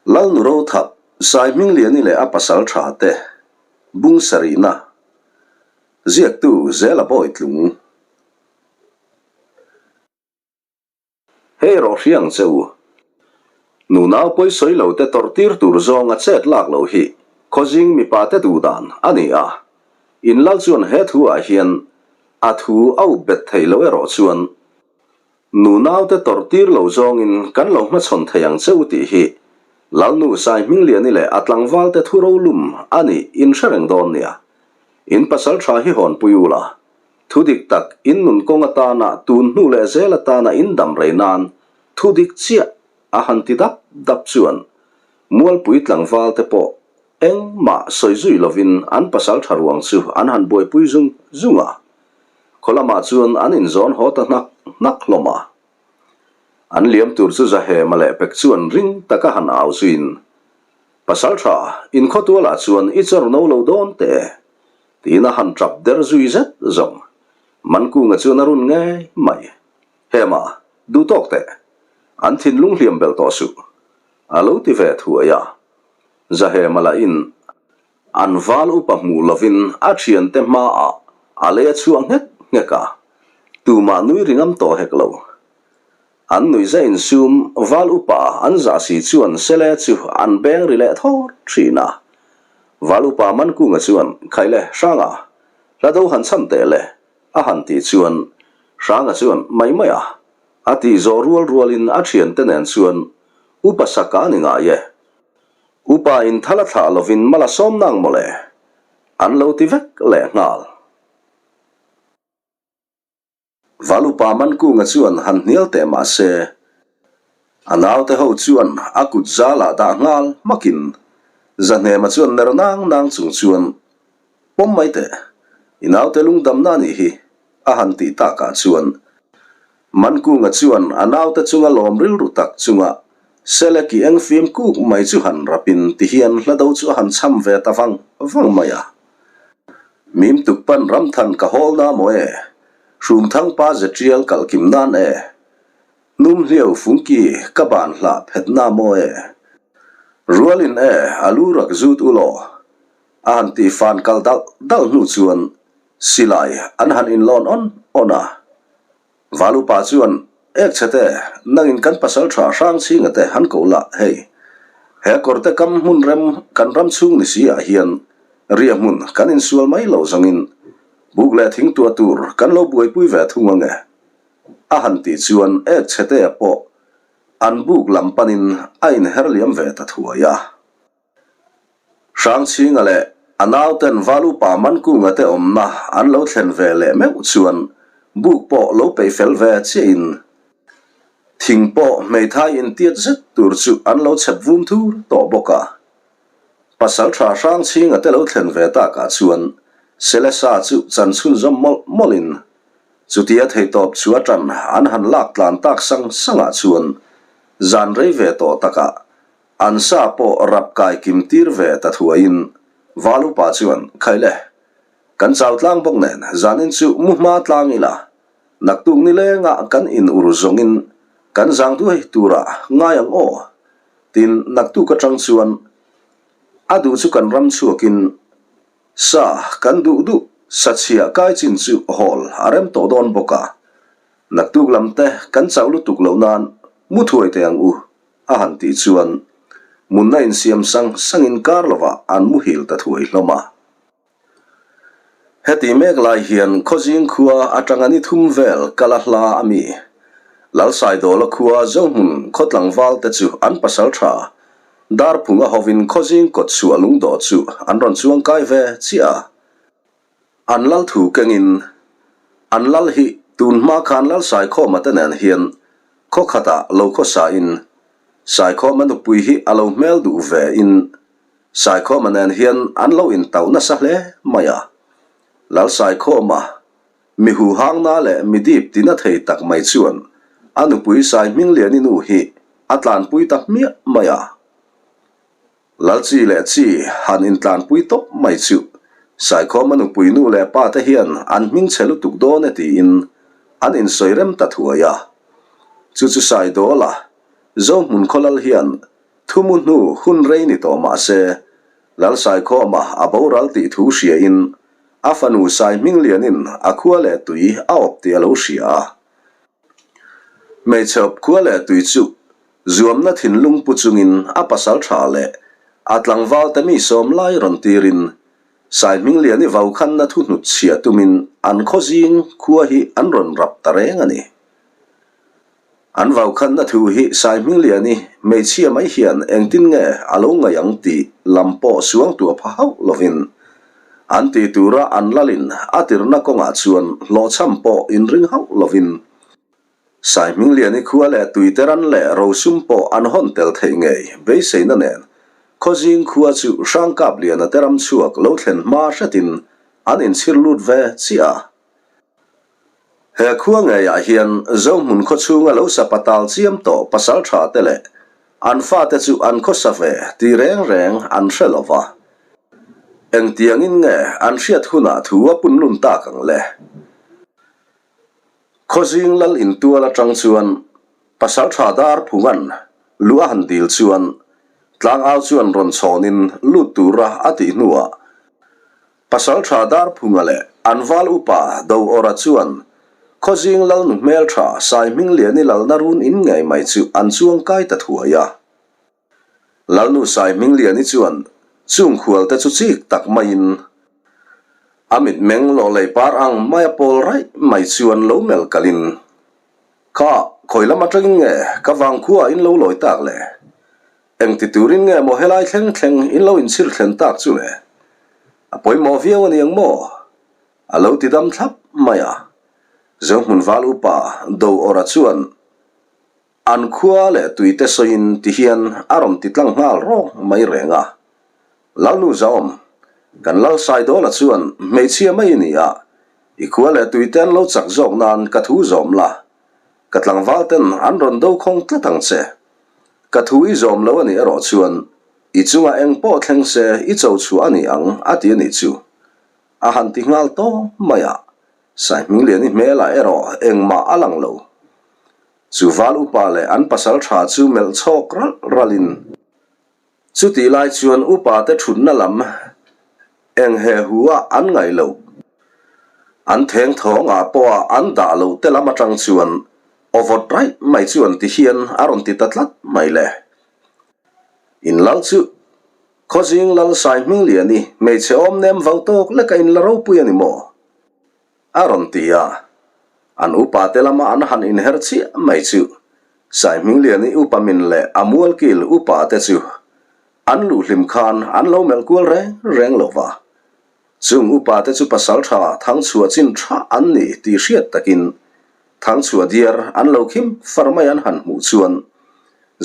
Lalnu Rothap, Saihmingliani leh a pasal tha te, Bung sarihna, ziaktu Zela Bawitlung. Hei rawh hria ang che u. Nunau pawi sawi lo te tawrh tir tur zawnga chet lak lo hi khawzing mipa te duh dan a ni a. In lal chuan he thu ah hian a thu a up bet thei lo erawh chuan Nunau te tawrh tir lo zawngin kan lo hmachhawn thei ang che u tih hi Lalnu Saihmingliani leh a tlangval te thu rolum a nih in hre reng dawn nia. In pasal tha hi hawnpui u la, thu dik tak in nun kawng atana tun hnu leh zel atana in dam rei nan thu dik chiah a han ti dap dap chuan Mualpui tlangval te pawh Engmah sawi zui lovin an pasal tha ruang chu an han buaipui zung zung a, khaw lamah chuan an inzawn haw ta hnak hnak hlawm a. An liam tur chu Zahema leh pek chuan ring taka han au zuiin, Pasal tha, in khawtualah chuan i chawr no lo dawn teh e, tiin a han tap der zui zet zawng. Mankunga chuan a run ngei mai. Hema, duh tawk teh. An thinlung hliam belh tawh suh. A lo ti ve thuai a. Zahema lahin an val upa hmuh lovin a thiante hmaah a lei a chhuah nghek nghek a, tumah nui ringam tawh hek lo. An nuihza insum val upa an zah si chuan sele chu an beng ri leh thawr thin a. Val upa Mankunga chuan, Khaile, Hranga, hla do han chhan teh le, a han tih chuan Hranga chuan, Mai mai a, a tih zawh rual rualin a thiante nen chuan upa saka a ni ngai e. Upa in thal a thlah lovin mal a sawm nang mawle, an lo ti vek leh nghal. Val upa Mankunga chuan han hnial teh mah se, a naute ho chuan a kut zalah dah nghal hmakin Zahnema chuan ner nang nang chung chuan, Pawm mai teh, i naute lungdamna a nih hi, a han tih takah chuan Mankunga chuan a naute chunga lawm rilru tak chunga Seleki eng fim kuk mai chu han rapin tihian hlado chu a han cham ve ta vang vang mai a. Mim tuk pan ramthan ka hawl na maw e, Hrumthang pa ze tial kalh kim nan e, Hnum hliau fungki ka ban hlah phet na maw e, Rualin e a lu rak zut u law, a han tih fan kal dalh dalh hnu chuan Silai an han inlawn awn awn a. Valupa chuan, Ek chhete, nangin kan pasal tha hrang chhinga te han ko la, hei. He kawrte kam hmun rem kan ram chhung ni si ah hian riah hmun kan insual mai lo zawngin buk leh thing tuah tur kan lo buaipui ve thung ange. A han tih chuan ek chhetea pawh an buk lam panin a inher liam ve ta thuai a. Hrangchhinga leh a nauten Valupa Mankunga te awmna an lo thlen ve leh meuh chuan buk pawh lo peih fel ve chiahin thing pawh hmeithai intiat zet tur chu an lo chhep vum thur tawh bawk a. Pasaltha Hrangchhinga te lo thlen ve takah chuan Selesa chu chan chhunzawm mawlh mawlhin chutia theihtawp chu a tan an han lak tlan tak sang sangah chuan zan rei ve tawh takah An sa pawh rap kai kim tir ve ta thuaiin Val upa chuan, Khaile, kan chau tlang bawk nen zanin chu mu hma tlang ila, naktuk nilengah kan in ur zawngin kan zang duai turah ngai ang aw, tin naktuk atang chuan a duh chu kan ram chhuakin sa kan duh duh sachhia kai chin chu hawl a rem tawh dawn bawk a, naktuk lam te kan chauh lutuk loh nan mu thuai teh ang u. A han tih chuan munna insiam sang sangin kar lovah an muhil ta thuai hlawm a. Heti mek lai hian Khawzing khua atanga ni thum vel kal a hla a mi. Lalsaidawla khua Zohmun khaw tlangval te chu an pasal tha Darphunga hovin Khawzing kawt chhuah lungdawh chu an rawn chuang kai ve chiah a. An lal thu kengin, an lal hi tun hma khan Lal Saikhawma te nen hian khaw khatah lo khaw sain, Saikhawma nupui hi a lo hmel duh ve in, Saikhawma nen hian an lo intauh nasa hle mai a. Lal Saikhawma mi huhangna leh mi dip tina thei tak mai chuan a nupui Saihmingliani nu hi a tlanpui ta hmiah mai a. Lal chi leh chi han intlanpui tawp mai chu Saikhawma nupui nu leh pa te hian an hming chhe lutuk dawn e tiin an insawi rem ta thuai a. Chu chu Saidawla, Zohmun khaw lal hian Thumu hnu hun rei ni tawh mah se, Lalsaikhawma a boral tih thu hriain a fanu Saihminglianin a khua leh tui a awp tih a lo hria a. Hmeichhe awp khua leh tui chu zuamna thinlung pu chungin a pasal tha leh a tlangvalte mi sawm lai rawn tirin Saihmingliani vaukhanna thu hnut chhia tumin an khawzing khua hi an rawn rap ta reng a ni. An vaukhanna thu hi Saihmingliani hmeichhia mai hian engtin nge a lo ngaih ang tih lam pawh suangtuah pha hauh lovin an ti tura an lalin a tirna kawngah chuan hlawhchham pawh inring hauh lovin Saihmingliani khua leh tuiteran leh rosum pawh an hawn tel theih ngei beiseina nen Khawzing khua chu Hrangkapliana te ram chhuak lo thlen hma hretin an inchhir lut ve chiah a. He khua ngeiah hian Zohmun khaw chhunga lo sa patal chiam tawh pasal tha te leh an fate chu an khawsa ve tih reng reng an hre lo va. Engtiangin nge an hriat hunah thu a punlun tak ang le? Khawzing lal intual atang chuan pasal tha dar phungan lu a han dil chuan tlangau chuan rawn chhawnin lut tura a tih hnuah Pasalṭha Darphunga leh an val upa Doawra chuan Khawzing Lalnu hmelṭha Saihmingliani lalna run in ngei mai chu an chuang kai ta thuai a. Lalnu Saihmingliani chuan chung khualte chu chik tak maiin a mitmeng lawhlei par ang maia pawl raih mai chuan lo melh kalin, Kha, khawi lam atangin nge ka vangkhua in lo lawi tak le? Engti turin nge maw helai thleng thleng in lo inchhir thlen tak chu le? A pawimawh viau a ni ang maw? A lo ti dam thlap mai a. Zohmun val upa Do Awra chuan an khua leh tuite sawiin ti hian a rawn ti tlang nghal rawng mai reng a. Lalnu Zaawm, kan Lal Saidawla chuan hmeichhia mai i ni a, i khua leh tuite an lo chak zawk nan ka thu zawm la, ka tlangval ten an rawn do khawng tlat ang che. Ka thu i zawm lo a nih erawh chuan i chungah eng pawh thleng se i cho chhuah a ni ang a ti a nih chu. A han ti nghal tawm mai a, Saihmingliani hmelah erawh engmah a lang lo. Chu val upa leh an pasal tha chu melh chhawk ralh ralhin Chutih lai chuan upate thutna lam eng he hu a an ngaih loh. An theng thawng ah pawh a an dah loh te lam atang chuan aw vawt raih mai chu an ti hian a rawn ti ta tlat mai le. In lal chu Khawzing lal Saihmingliani hmeichhe awm nem vau tawk lek a in la ropui a ni maw? A rawn ti a, an upate lama an han inher chiah mai chu Saihmingliani upa min leh a mualkil upate chu an luhhlim khan an lo melh kual reng reng lo va. Chung upate chu pasal tha Thangchhuah chin tha an ni tih hriat takin Thangchhuah diar an lo khim far mai an han hmuh chuan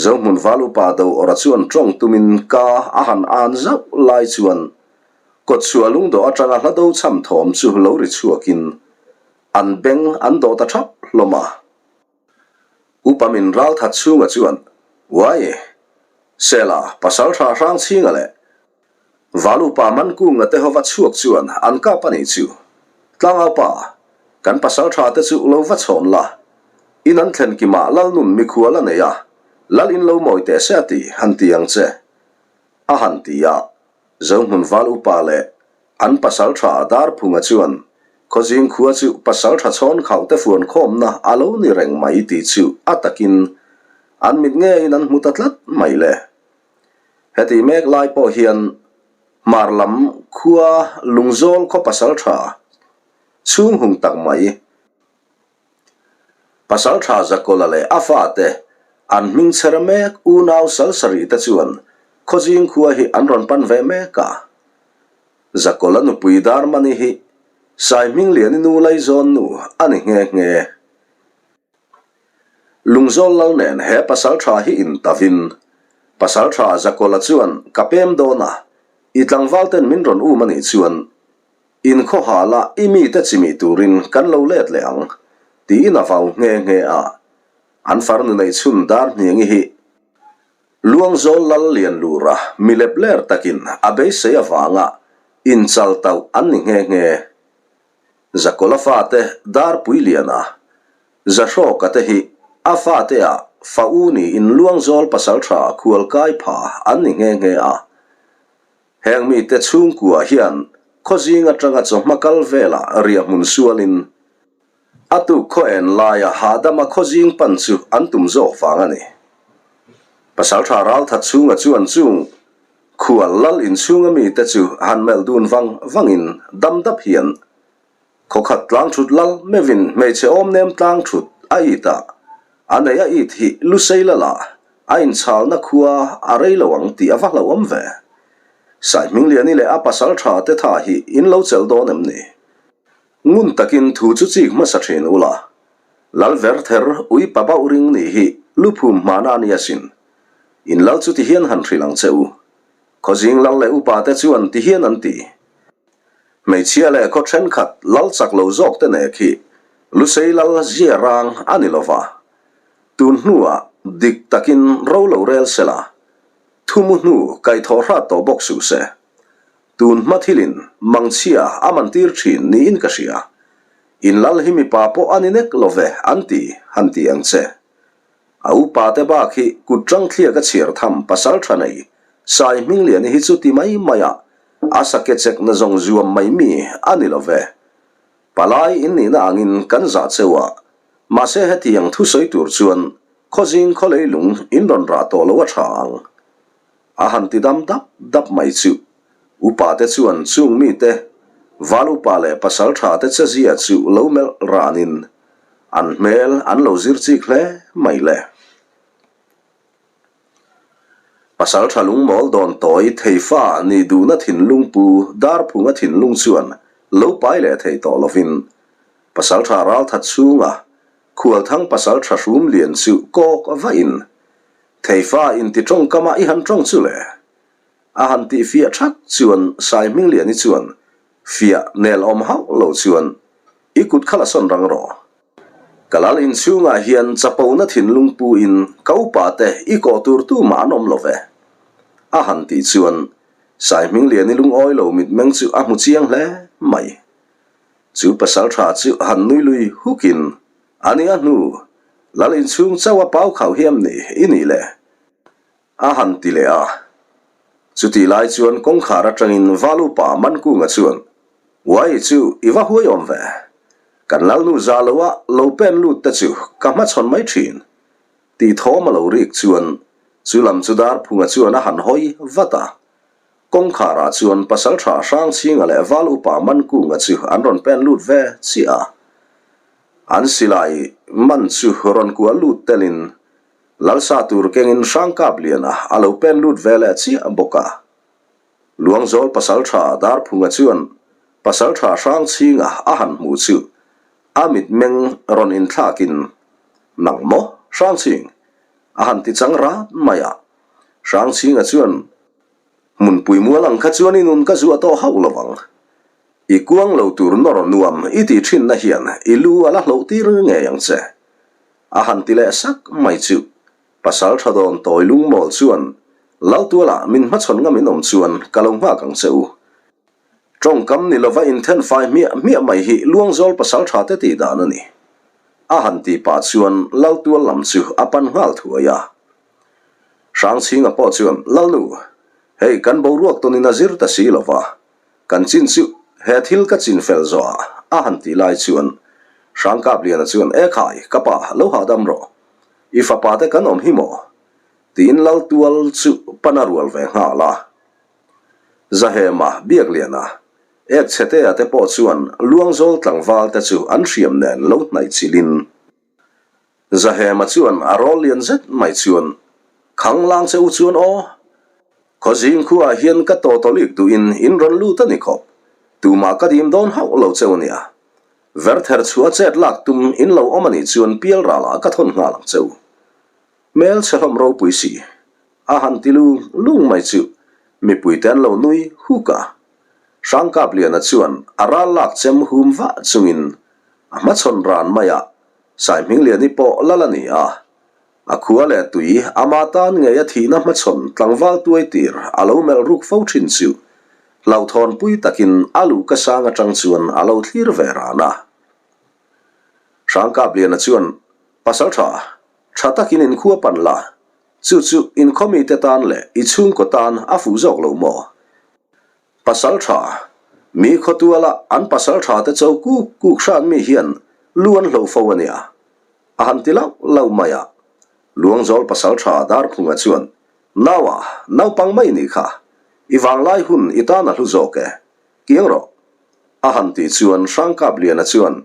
Zohmun val upa do awra chuan tawng tumin ka a han an zauh lai chuan Kawtchhuah lungdawh atanga hla do chham thawm chu lo ri chhuakin an beng an dawh ta thap hlawm a. Upa min ral that chhunga chuan, Uai! Sela, pasal tha hrang chhinga leh Valupa Mankunga te hova chhuak chuan an kap a nih chu. Tlangaupa, kan pasal tha te chu lo va chhawn la. In an thlen kimah Lalnun mikhual a nei a, Lal in lo mawi teh se a ti, han ti ang che. A han ti a. Zohmun val upa leh an pasal tha Darphunga chuan Khawzing khua chu pasal tha chhawn khauh te fuan khawmna a lo ni reng mai tih chu a takin an mit ngeiin an hmu ta tlat mai le. Heti mek lai pawh hian hmar lam khua Lungzawl khaw pasal tha chhung hung tak mai Pasal tha Zakawla leh a fate an hming chher mek unau sal sarih te chuan Khawzing khua hi an rawn pan ve mek a. Zakawla nupui Darmani hi Saihmingliani nu Laizawn nu a ni nghe nghe. Lungzawl lal nen he pasal tha hi intavin Pasal tha Zakawla chuan ka pem dawn a, i tlangval ten min rawn um a nih chuan In khawhal a i mite chimih turin kan lo let leh ang, tiin a vau nghe nghe a. An farnu nei chhun dar hniangi hi Luangzawl lal lian lura mi lep ler takin a beisei avanga inchal tauh an ni nghe nghe. Zakawla fate dar pui liana Zahrawka te hi a fate ah. fa u niin Luangzawl pasalṭha khualkai pha an ni nghe nghe a. Heng mite chhungkua hian khawzing aṭanga chawhma kal velah riahhmun sualin a tuk khaw en laia hahdama khawzing pan chu an tum zawk vang a ni. Pasalṭha ralthat chhunga chuan chung khual lal inchhunga mite chu han melh dun vang vangin dam dap hian Khawkhat tlang thut lal meuhin hmeichhe awmnem tlang thut a it a, a nei a it hi Lusei lala a inchalna khua a rei lo ang tih a va hlauhawm ve. Saihmingliani leh a pasal tha te tha hi in lo chelh dawn em ni? Ngun takin thu chu chik hmasa thin ula, Lal verther ui pa bauh ring nih hi luphum hmana a ni asin. In lal chu tihian han hrilh ang che u. Khawzing lal leh upa te chuan tihian an ti. Hmeichhia leh khaw thenkhat lal chak lo zawk te nek hi Lusei lal zia rang a ni lova. Tun hnuah dik takin ro lo rel sela, thu mu hnu kaihthawh hrat tawh bawk suh se. Tun hma thilin mangchhia a man tir thin niin ka hria. In lal hi mipa pawh a ni nek lo ve an ti han ti ang che. A upa te bak hi kut tang thliak a chhiar tham pasal tha nei Sai Hmingliani hi chu ti mai mai a, a sake chek na zawng zuam mai mi a ni lo ve. Palai in nihna angin kan zah cheu a, mahse hetiang thusawi tur chuan khawzing khawlei lung in rawn rah tawh lo a tha ang. A han ti dam dap dap mai chu. Upa te chuan chung mite, val upa leh pasal tha te chezia chu lo melh ranin an hmel an lo zir chik hle mai le. Pasal tha lungmawl dawn tawi thei fa nih duhna thinlung pu Darphunga thinlung chuan lo pai leh thei tawh lovin pasal tha ralthat chhunga Khualthang pasal tha hrum lian chu kawk vahin thei fa inti tawngkama i han tawng chu le. A han tih fiah thak chuan Saihmingliani chuan fiah nel awm hauh lo chuan i kut kha la sawn rang rawh. Ka lal inchhungah hian chapona thinlung pu in ka upa te i kawh tur tumah an awm lo ve. A han tih chuan Saihmingliani lungawi lo mitmeng chu a hmu chiang hle mai. Chu pasal tha chu han nui lui huk in a ni a hnu lal inchhung chauh a pau khauh hiam ni i nih le. A han ti leh a. Chutih lai chuan kawngkhar atangin Valupa Mankunga chuan, Uai chu i va huai awm ve. Kan lalnu za lo a lo pen lut te chu ka hmachhawn mai thin. Tih thawm a lo rik chuan chu lam chu Darphunga chuan a han hawi vat a. Kawngkharah chuan Pasaltha Hrangchhinga leh Val Upa Mankunga chu an rawn pen lut ve chiah a. An silai man chu rawn kuah lut telin Lalsa tur kengin Hrangkapliana a lo pen lut ve leh chiah bawk a. Luangzawl pasaltha Darphunga chuan pasaltha Hrangchhinga a han hmuh chu a mitmeng rawn inthlakin, Nang maw, Hrangchhing? a han ti chang rat mai a. Hrangchhinga chuan, Hmunpui mual ang kha chuan i nun ka zuah tawh hauh lo ang. I kuang lo tur nawr nuam i tih thinna hian i lu a la hloh tir ngei ang che. A han ti leh sak mai chu pasal tha dawn tawi lungmawl chuan Laltuala min hmachhawn ngam in awm chuan ka lo nghak ang che u. Tawngkam ni lova inthen fai hmiah hmiah mai hi Luangzawl pasal tha te tih dan a ni. A han ti pah chuan Laltual lam chu a pan nghal thuai a. Hrangchhinga pawh chuan Lalnu, hei kan boruak tawnin a zir ta si lova, Kan chin chu he thil ka chin fel zawh ah a han tih lai chuan Hrangkapliana chuan E khai, ka pa, lo hahdam rawh. I fapa te kan awm hi maw? tiin Laltual chu pan a rual ve nghal a. Zahema, Biakliana, Ekchhetea te pawh chuan Luangzawl tlangval te chu an hriam nen lo hnaih chilhin Zahema chuan a rawl lian zet mai chuan Khanglang che u chuan aw, Khawzing khuaah hian ka tawtawlik duhin in rawn lut a ni khawp. Tumah ka dim dawn hauh lo cheu nia. Verther chhuah chet lak tum in lo awm a nih chuan pial ralah ka thawn nghal ang cheu. Hmel chhe hlawm ropui si. A han ti lung lung mai chu mipuite an lo nui huk a. Hrangkapliana chuan a ral lak chem hum vah chungin a hmachhawn ran mai a, Saihmingliani pawh lal a ni a. A khua leh tui ama tan ngei a thihna hmachhawn tlangval tuai tir a lo melh ruk fo thin chu hlauhthawnpui takin a luhka sang atang chuan a lo thlir ve ran a. Hrangkapliana chuan, Pasal tha, Tha takin in khua pan la, chu chu in khaw mite tan leh i chhungkaw tan a fuh zawk lo maw? Pasal tha, mi khaw tuala an pasal tha te cho kuk kuk hran mi hian lu an hlo fo a nia, a han ti lauh lauh mai a. Luangzawl pasal tha Darphunga chuan, Naua, naupang mai nih kha, i vanglai hun i tan a hlu zawk e, kiang rawh, a han tih chuan Hrangkapliana chuan,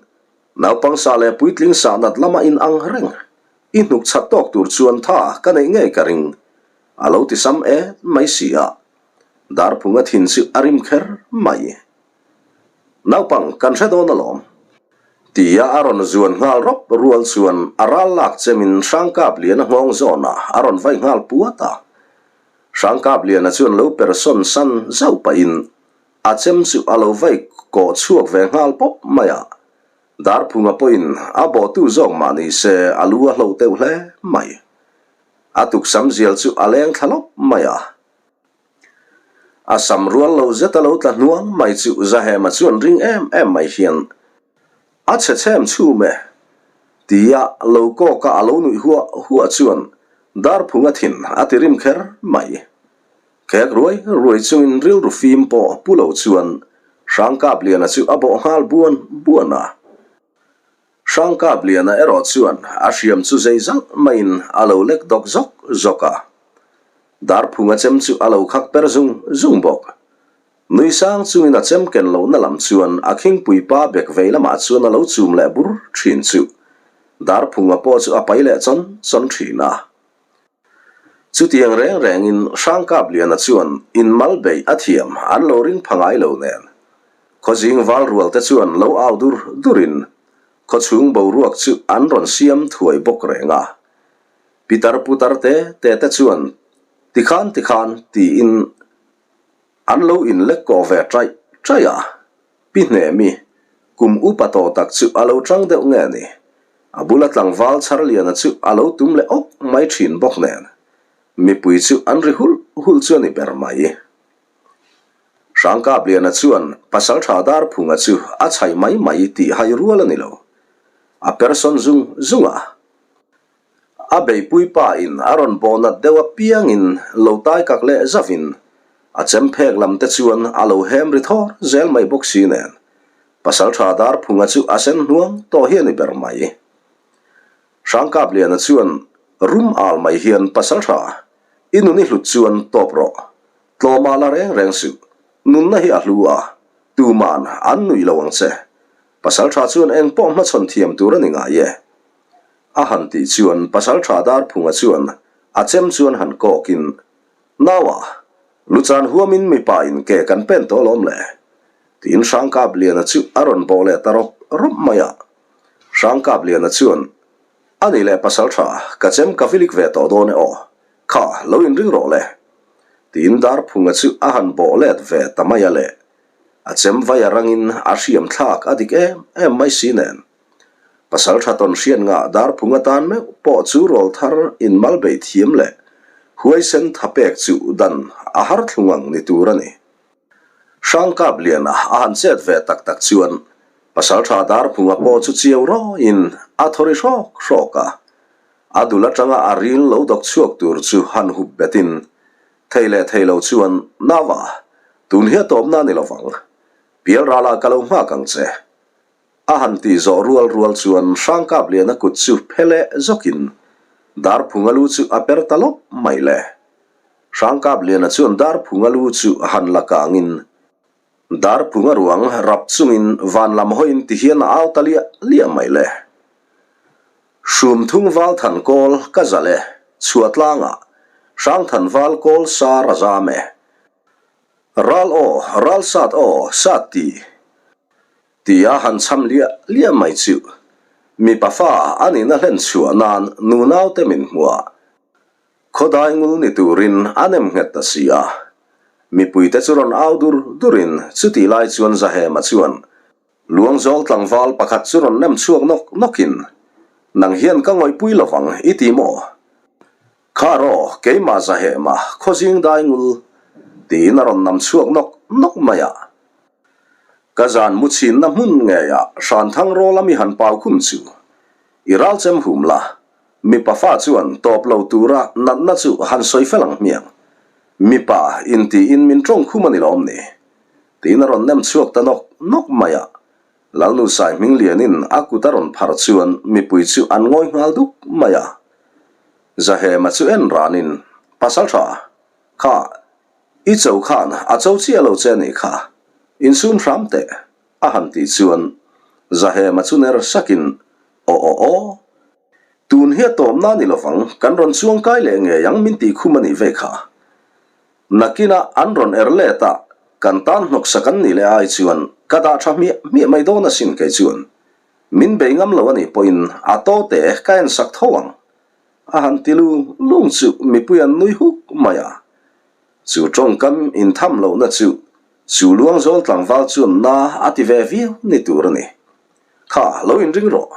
Naupang sa leh puitling sa nat lama in ang reng. I hnuk chhat tawk tur chuan tha ka neih ngei ka ring. A lo ti sam et mai si a. Darphunga thin chu a rim kher mai. Naupang kan hre dawn alawm. Tia a rawn zuan nghal rawp rual chuan a ral lak chemin Hrangkapliana nghawng zawnah a rawn vai nghal puat a. Hrangkapliana chuan lo persawn san zauh pahin A chem chu a lo vai kawh chhuak ve nghal pawp mai a, Darphunga pawhin a bawhtu zawk mah ni se a lu a hloh deuh hle mai. A tuksam zial chu a leng thla lawp mai a. A sam rual lo zet a lo tla hnuang mai chu Zahema chuan ring em em mai hian a chhe chhem chhum e tia lo kawka a lo nuih huah huah chuan Darphunga thin a ti rim kher mai. Khek ruai ruai chungin rilru fim pawh pu lo chuan Hrangkapliana chu a bawh nghal buan buan a. Hrangkapliana erawh chuan a hriam chu zei zalh maiin a lo lek dawk zawk zawk a. Darphunga chem chu a lo khak per zung zung bawk. Nui sang chungin a chem ken lohna lam chuan a khingpui pa bek vei lamah chuan a lo chum leh bur thin chu Darphunga pawh chu a pai leh chawn chawn thin a. Chutiang reng rengin Hrangkapliana chuan inmal beih a thiam an lo ring pha ngai lo nen. Khawzing val rual te chuan lo au dur durin khawchhung boruak chu an rawn siam thuai bawk reng a. Pitar putar te te te chuan tikhan tikhan tiin An lo inlek kawh ve ṭaih ṭaih a, Pi Hnemi, kum upa tawh tak chu a lo ṭang deuh nge ni? A bula tlangval Chharliana chu a lo tum leh awk mai ṭhin bawk nen, mipui chu an ri hulh hulh chu a ni ber mai. Hrangkapliana chuan Pasalṭha Darphunga chu a chhaih mai mai tih hai rual a ni lo. A persawn zung zung a. A beipui pa in a rawn bawh nat deuh apiangin lo tai kak leh zauhin a chem phek lam te chuan a lo hem ri thawr zel mai bawk si nen Pasaltha Darphunga chu a sen hnuang tawh hi a ni ber mai. Hrangkapliana chuan rum al mai hian Pasaltha, i nun i hlut chuan tawp rawh. Tlawmah la reng reng suh. Nunna hi a hlu a, tuman an nuih lo ang che. Pasaltha chuan engpawh hmachhawn thiam tur a ni ngai e. A han tih chuan Pasalṭha Darphunga chuan a chem chuan han kawkin, Naua, Luchan huamin mipa in ke kan pen tawh alawm le? Tiin Hrangkapliana chu a rawn bawh leh ta rawp rawp mai a. Hrangkapliana chuan, A nih leh Pasalṭha, ka chem ka vilik ve tawh dawn e aw, kha lo inring rawh le. Tiin Darphunga chu a han bawh let ve ta mai a le. A chem vai a rangin a hriam thlak a dik em em mai si nen. Pasal tha tawn hriat ngah Darphung atan meuh pawh chu rawl thar inmal bei thiam leh huaisen tha pek chu dan a har thlung ang ni tur a ni. Hrangkapliana a han chet ve tak tak chuan Pasal tha Darphunga pawh chu chiau rawiin a thaw ri hrawk hrawk a. A dul atanga a ril lo dawk chhuak tur chu han hup betin thei leh thei lo chuan, Nava, tun hi a tawpna a ni lovang. Pialralah ka lo nghak ang che. A han tih zawh rual rual chuan Hrangkapliana kut chu phe leh zawkin Darphunga lu chu a per ta lawp mai le. Hrangkapliana chuan Darphunga lu chu a han la kangin Darphunga ruang rap chungin van lam hawiin ti hian a au ta liah liah mai le. Hrumthung val than kawl ka zalh e, chhuatlangah Hrangthan val kawl sar a zam e. Ral aw, ral sat aw, sat ti. Tia han cham liah liah mai chu mipa fa a nihna hlen chhuah nan nunaute min hmu a, khawdai ngul ni turin a nem nghet ta si a. Mipuite chu rawn au dur durin chutih lai chuan Zahema chuan Luangzawl tlangval pakhat chu rawn nem chhuak nawk nawkin, Nang hian ka ngawihpui lovang i ti maw? Kha rawh, keimah Zahema khawzing dai ngul, tiin a rawn nam chhuak nawk nawk mai a. Ka zan mu chhinna hmun ngeiah Hranthang rawl ami han pau khum chu i ral chem hum la. Mipa fa chuan tawp lo tura natna chu han sawi fel ang hmiang. Mipa intiin min tawng khum a ni lawm ni? Tiin a rawn nem chhuak ta nawk nawk mai a. Lalnu Sai hming lianin a kut a rawn phar chuan mipui chu an ngawi nghal duk mai a. Zahema chu en ranin, Pasaltha, kha i cho khan a cho chiah lo che a nih kha, insum hram teh, a han tih chuan Zahema chu ner sakin, Aw aw aw, tun hi a tawmna ni lovang, kan rawn chuang kai leh ngei ang min tih khum a nih ve kha. Nakinah an rawn er let a, kan tan hnawksak an nih leh ai chuan ka dah tha hmiah hmiah mai dawn asin kei chuan. Min bei ngam lo a nih pawhin a tawte ka en sak tho ang. A han ti lung lung chu mipui an nui huk mai a. Chu tawngkam intham lohna chu chu Luangzawl tlangval chuan na a ti ve viau ni tur a ni. Kha, lo inring rawh,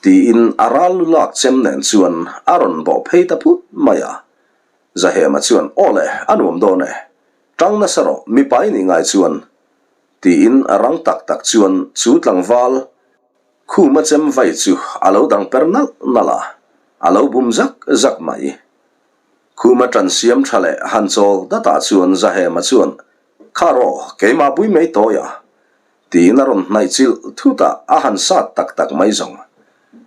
tiin a ral lu lak chem nen chuan a rawn bawh phei ta phut mai a. Zahema chuan, Aw le, a nuam dawn e. Tang nasa rawh, mipa i nih ngai chuan, tiin a rang tak tak chuan chu tlangval khuma chem vai chu a lo dang per nalh nalh a, a lo bum zak zak mai. Khuma tan siam tha leh han chawl datah chuan Zahema chuan, Kha rawh, keimah pui mai tawi a, tiin a rawn hnaih chilh thut a, a han sat tak tak mai zawng.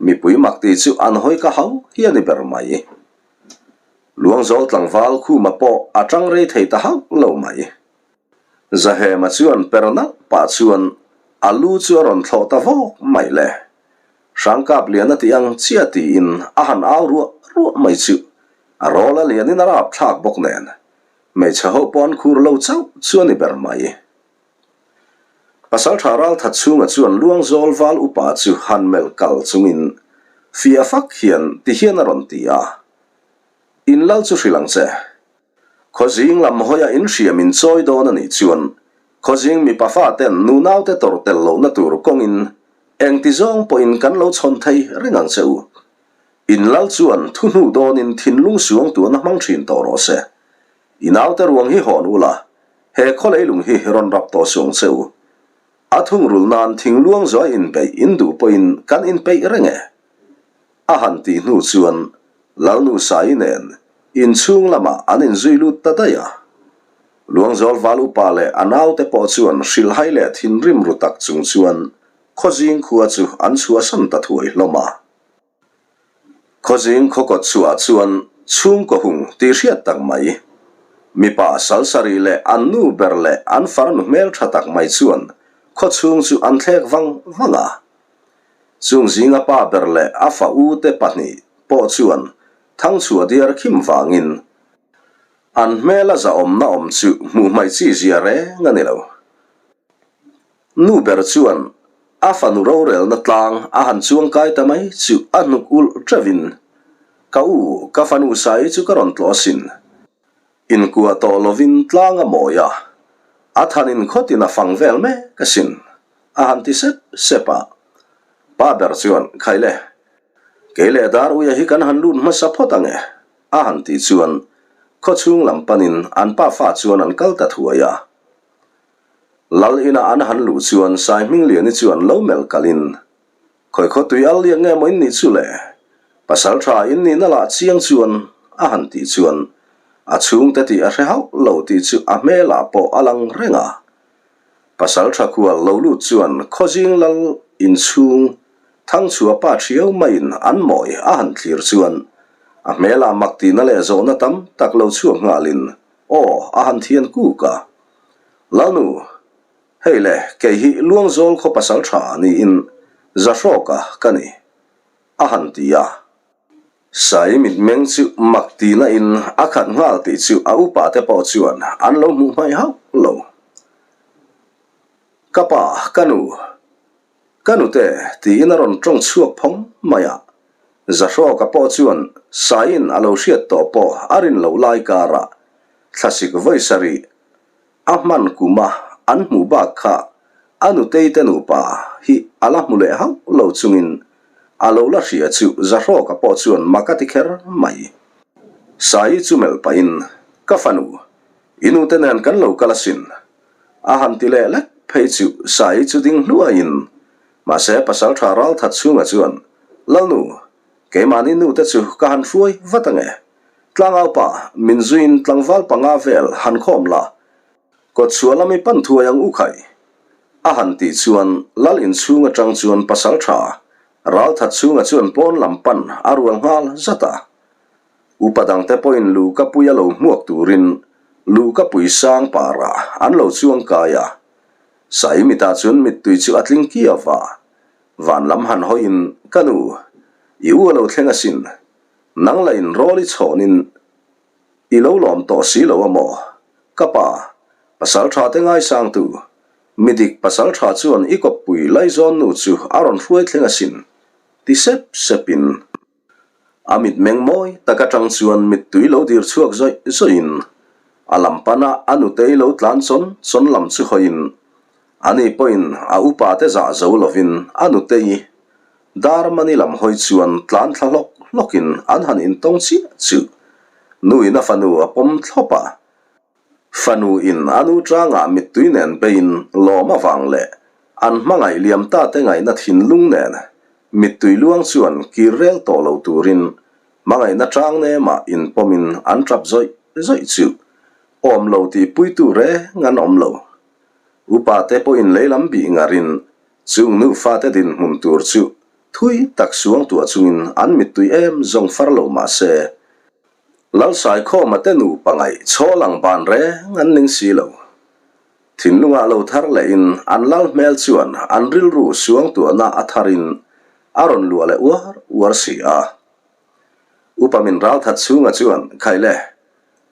Mipui mak tih chu an hawi ka hau hi a ni ber mai. Luangzawl tlangval Khuma pawh a tang rei thei ta hauh lo mai. Zahema chuan per nalh pah chuan a lu chu a rawn thlawh ta vawk mai le. Hrangkap lian a tih ang chiah tiin a han au ruah ruah mai chu a rawl a lianin a rapthlak bawk nen hmeichhe ho pawh an khur lo chauh chu a ni ber mai. Pasaltha Ralthat chhunga chuan Luangzawl val upa chu han melh kal chungin fiah fak hian ti hian a rawn ti a, In lal chu hrilh ang che. Khawzing lam hawia in hriam in chawi dawn a nih chuan khawzing mipa faten nunaute tawrh tel lohna tur kawngin engti zawng pawhin kan lo chhawn thei reng ang che u. In lal chuan thu hnu dawnin thinlung suang tuan a hmang thin tawh rawh se. I naute ruang hi hawn ula, he khawleilung hi rawn rap tawh suang che u. A thungrul nan thingluang zuai inbeih in duh pawhin kan inpeih reng e. A han tih hnu chuan Lalnu Sai nen inchhung lamah an inzui lut ta daih a. Luangzawl val upa leh a naute pawh chuan hrilhhai leh thinrim ru tak chung chuan Khawzing khua chu an chhuahsan ta thuai hlawm a. Khawzing khawkawt chhuah chuan chhungkaw hung tih hriat tak mai, mipa salsarih leh an nu ber leh an farnu hmeltha tak mai chuan khawchhung chu an thlek vang vang a. Chung zinga pa ber leh a fa ute pahnih pawh chuan thangchhuah diar khim vangin an hmela zahawmna awm chu hmuh hmaih chi zia reng a ni lo. Nu ber chuan a fanu rorelna tlang a han chuang kai ta mai chu a hnuk ulh teuhin, Ka u, ka fanu Sai chu ka rawn tlawh asin. Inkuah tawh lovin tlang a mawi a, a thanin khawtin a fang vel mek asin, a han ti sep sep a. Pa ber chuan, Khaile, kei leh dar uia hi kan han lut hmasa phawt ang e, a han tih chuan khawchhung lam panin an pa fa chuan an kal ta thuai a. Lal inah an han luh chuan Saihmingliani chuan lo melh kalin, Khawi khaw tui al liak nge maw in nih chu le? Pasal tha in nihna lah chiang chuan a han tih chuan a chhungte tih a hre hauh lo tih chu a hmelah pawh a lang reng a. Pasal tha khual lo lut chuan khawzing lal inchhung thangchhuah pa thiau maiin an mawi a han thlir chuan a hmelah mak tihna leh zawhna tam tak lo chhuak nghalin aw a han thian kuk a. Lalnu! Hei le, kei hi Luangzawl khaw pasal tha niin Zahrawka ka ni, a han ti a. Sai mitmeng chu mak tihna in a khat nghal tih chu a upa te pawh chuan an lo hmuh hmaih hauh lo. Ka pa, ka nu, ka nute tiin a rawn tawng chhuak phawng mai a. Zahrawka pawh chuan Saiin a lo hriat tawh pawh a rin loh lai karah thlasik vawi sarih A hman kuma an hmuh bak kha a nutei te nupa hi a la hmu leh hauh lo chungin a lo la hria chu Zahrawka pawh chuan mak a ti kher mai. Saii chu melh pahin, Ka fanu, i nute nen kan lo kal asin. A han ti leh lek phei chu Saii chu ding hluaiin, mahse Pasaltha Ralthat chhunga chuan, Lalnu, Keimahni nute chu ka han hruai vat ange. Tlangaupa, min zuiin tlangval panga vel han khawm la, kawtchhuah lami pan thuai ang u khai. A han tih chuan lal inchhung atang chuan pasal tha, ralthat chhunga chuan pawn lam pan a rual nghal zat a. Upa dangte pawhin luhkapui a lo hmuak turin luhkapui sang parah an lo chuang kai a. Sai mitah chuan mittui chu a tling kiau va. Van lam han hawiin, Ka nu, i u a lo thleng asin. Nang la inrawl i chhawnin i lo lawm tawh si lo a maw? Ka pa, pasal tha te ngaisangtu, mi dik pasal tha chuan i kawppui laizawn nu chu a rawn hruai thleng asin, ti sep sepin. A mitmeng mawi tak atang chuan mittui lo dir chhuak zawih zawihin a lam pana a nutei lo tlan chawn chawn lam chu hawiin ani pawhin a upa te zah zo lovin a nutei Darmani lam hawi chuan tlan thla hlawk hlawkin an han intawng chiah chu nuin a fanu a pawm thlawp a. Fanu in a nu tangah mittui nen beiin lawm avang leh an hmangaih liam ta te ngaihna thinlung nen mittui luang chuan kir rel tawh lo turin hmangaihna tang nemah inpawmin an tap zawih zawih chu awm lo tih puitu reng an awm lo. Upa te pawhin leilam bih ngarin chung nufa te dinhmun tur chu thui tak suangtuah chungin an mittui em zawng far lo mah se Lalsaikhawma te nupa ngaih chhawl ang ban reng an ning si lo. Thinlungah lo thar lehin an lal hmel chuan an rilru suangtuahna a tharin a rawn luah leh uar uar si a. Upa min ralthat chhunga chuan, Khaile,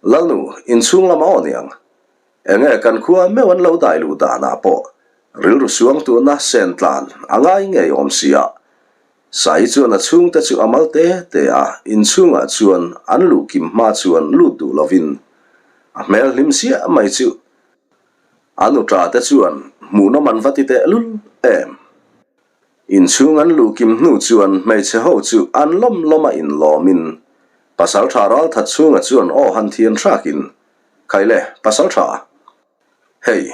Lalnu, inchhung lam a aw niang. Enge kan khua meuh an lo dai luh danah pawh rilru suangtuahna sen tlan a ngai ngei awm si a. Sai chuan a chhungte chu a mal te te a, inchhungah chuan an luh kim hma chuan lut duh lovin a hmel hlim siah mai chu a nuṭa te chuan hmuhnawm an va ti teh lul em. Inchhung an luh kim hnu chuan hmeichhe ho chu an lawm lawm a inlawmin pasalṭha ralthat chhunga chuan aw han thian hrakin, Khaile, pasalṭha! Hei,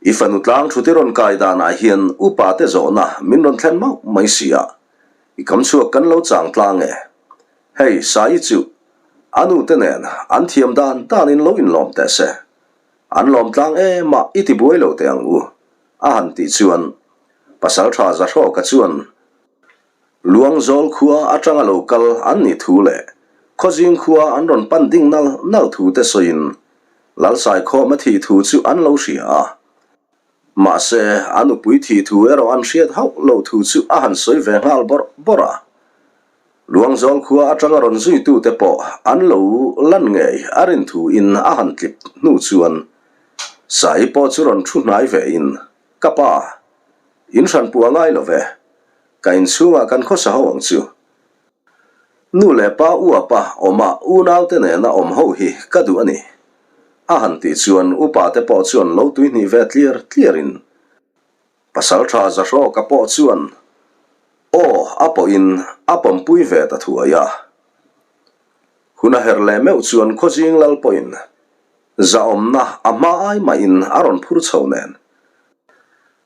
i fanu tlang thut i rawn kai danah hian upa te zawhna min rawn thlen mauh mai si a, i kam chhuak kan lo chang tlang e. Hei, Sai chu a nu te nen an thiam dan danin lo inlawm teh se. An lawm tlang em a, i ti buai lo teh ang u, a han tih chuan Pasaltha Zahrawka chuan Luangzawl khua atanga lo kal an nih thu leh Khawzing khua an rawn pan ding nal nal thu te sawiin Lalsaikhawm a thih thu chu an lo hria a. Mahse, a nupui thih thu erawh an hriat hauh lo thu chu a han sawi ve nghal bawrh bawrh a. Luangzawl khua atanga rawn zuitute pawh an lo lan ngei a rin thu in a han tlip hnu chuan Sai pawh chu rawn thu hnai ve in, Ka pa, in hranpu a ngai lo ve. Ka inchhungah kan khawsa ho ang chu. Nu leh pa uapa awma unaute nena awm ho hi ka duh a ni. A han tih chuan upa te pawh chuan lo tuihnih ve tliar tliarin pasal tha Zahrawka pawh chuan aw a pawhin a pawmpui ve ta thuai a. Hun a herh leh meuh chuan Khawzing lal pawhin zahawmna a hma ai mahin a rawn phur chho nen.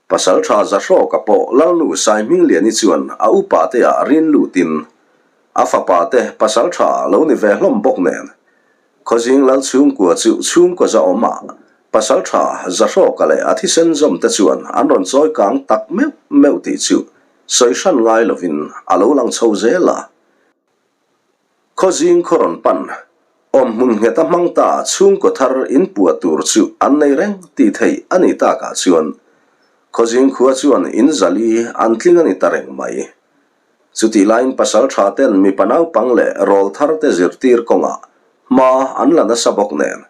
Pasalṭha Zahrawka pawh Lalnu Saihmingliani chuan a upa te ah rin lutin a fapa te pasalṭha lo ni ve hlawm bawk nen Khawzing Lal chhungkua chu chhungkaw zahawm ah Pasalṭha Zahrawka leh a thisen zawm te chuan an rawn chawi kang tak meuh meuh tih chu sawi hran ngai lovin a lo lang chho zel a. Khawzing khaw rawn pan, awmhmun nghet a hmang ta chhungkaw thar in pua tur chu an nei reng tih theih a nih takah chuan Khawzing khua chuan in zali an tling a ni ta reng mai. Chutih laiin pasal tha ten mipa naupang leh rawl thar te zirtir kawngah hma an la nasa bawk nen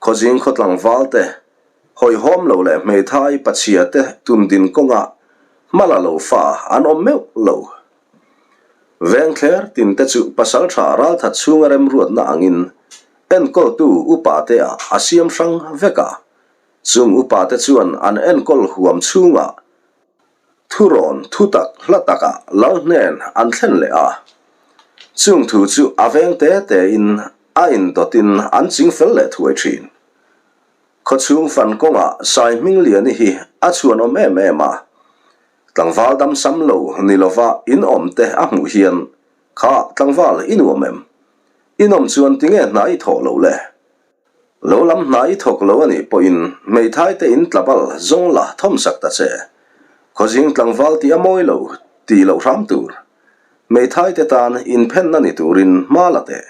Khawzing khaw tlangval te Hawihhawm lo leh hmeithai pachhia te tundin kawngah hma la lo fa an awm meuh lo. Vengthler tin te chu pasaltha ralthat chhunga remruatna angin enkawltu upa te ah a siam hrang vek a, chung upa te chuan an enkawl huam chhungah thurawn thutak hla takah lal hnen an thlen leh a, chung thu chu a veng te te in a indawtin an chingfel leh thuai thin. Khawchhung fan kawngah Sai Hmingliani hi a chhuanawm em em a, tlangval dam sam lo ni lova in awm te a hmuh hian Kha, tlangval, i nuam em? I nawm chuan tinge hna i thawh loh le? Lo lam hna i thawk lo a nih pawhin hmeithai te in tlabal zawng la thawmsak ta che. Khawzing tlangval tih a mawi lo tih loh hram tur. Hmeithai te tan inphenna ni turin hma la teh.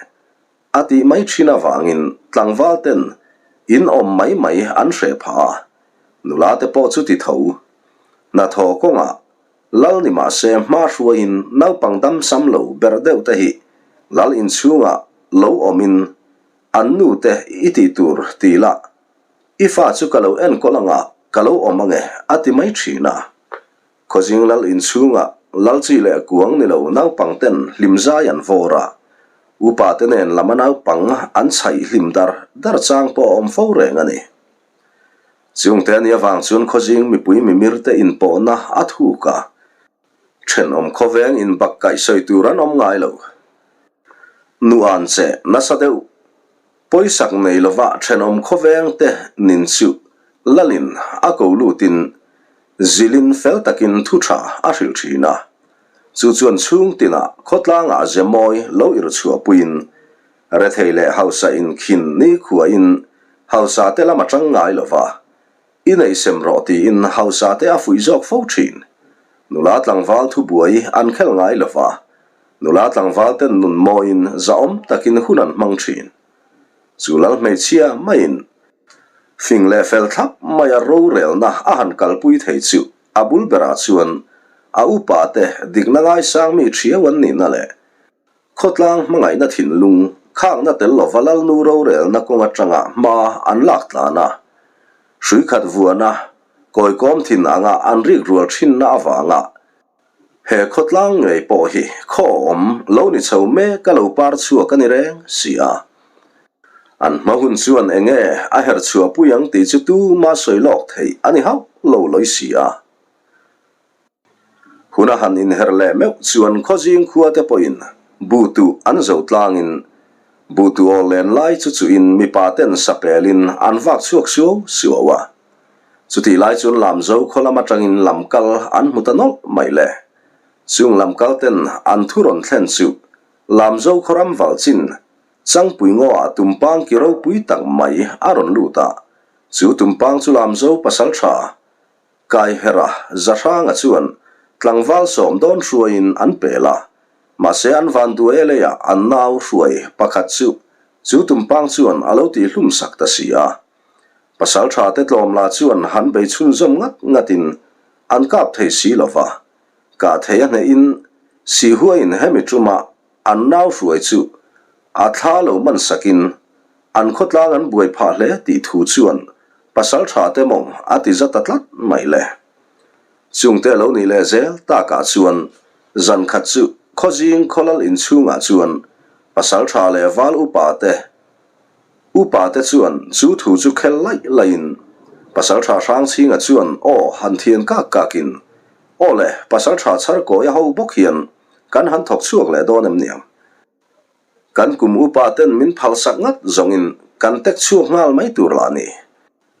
A tih mai thin avangin tlangval ten in awm mai mai an hreh phah a, nula te pawh chu ti tho. Hnathawh kawngah Lal ni mahse hma hruaiin naupang dam sam lo berh deuh te hi Lal inchhungah lo awmin an nu te i tih tur ti la, i fa chu ka lo enkawl anga ka lo awm ange a ti mai thin a. Khawzing lal inchhungah lal chi leh kuang ni lo naupang ten hlim zai an vawr a, upa te nen lama naupang an chhaih hlim dar dar chang pawh a awm fo reng a ni. Chungte a nih avang chuan khawzing mipui mimir te inpawhna a thuk a, thenawm khawveng inbak kaih sawi tur an awm ngai lo. Nuan che nasa deuh pawisak nei lova thenawm khawveng te nin chu lalin a ko lutin zilin fel takin thu tha a hrilh thin a. Chu chuan chhung tinah khawtlangah ze mawi lo irhchhuahpuiin rethei leh hausa inkhin nikhuain hausa te lam a tang ngai lova I neih sem rawh tiin hausa te a fuih zawk fo thin. Nula tlangval thubuai an khel ngai lo va, nula tlangval ten nun mawiin zahawm takin hun an hmang thin. Chu lal hmeichhia maiin fing leh fel thlap maia rorelna a han kalpui thei chu a bul berah chuan a upa te dikna ngaisang mi thiau an nihna leh Khawtlang hmangaihna thinlung khakna tel lova Lalnu rorelna kawng atanga hma an lak tlan a, hrui khat vuana kawikawm thin anga an rik rual thinna avanga he khawtlang ngei pawh hi khaw awm lo ni chho mek a lo par chhuak a ni reng si a. An hma hun chuan enge a herh chhuahpui ang tih chu tuma sawi lawk theih a ni hauh lo lawi si a. Hun a han inher leh meuh chuan khawzing khua te pawhin buhtuh an zo tlangin buhtuh aw len lai chu chuhin mipa ten sapelin an vak chhuak suau suau a. Chutih lai chuan Lamzo khaw lam atangin lamkal an hmu ta nawlh mai le. Chung lamkal ten an thu rawn thlen chu Lamzo khaw ram valh chin Changpui ngaw-ah tumpang ki ropui tak mai a rawn lut a. Chu tumpang chu Lamzo pasaltha Kaihera Zahranga chuan tlangval sawm dawn hruaiin an pel a, mahse an van duai a leiah an nau hruai pakhat chu chu tumpang chuan a lo tihhlum sak ta si a. Pasaltha te tlawm la chuan han bei chhunzawm ngat ngatin an kap thei si lo va, kah thei a hnehin sihhuaiin hemi ṭuma an nau hruai chu a thla lo man sakin an khawtlang an buai phah hle tih thu chuan pasaltha te mawng a ti za ta tlat mai le. Chungte a lo nih leh zel takah chuan zan khat chu khawzing khawlal inchhungah chuan pasaltha leh val upa te upa te chuan chu thu chu khel laih laihin pasaltha Hrangchhinga chuan aw han thian kak kakin aw le pasaltha chharkawi a ho bawk hian Kan han thawk chhuak leh dawn em niang? Kan kum upa ten min phalsak ngat zawngin kan tek chhuak nghal mai tur lah ni.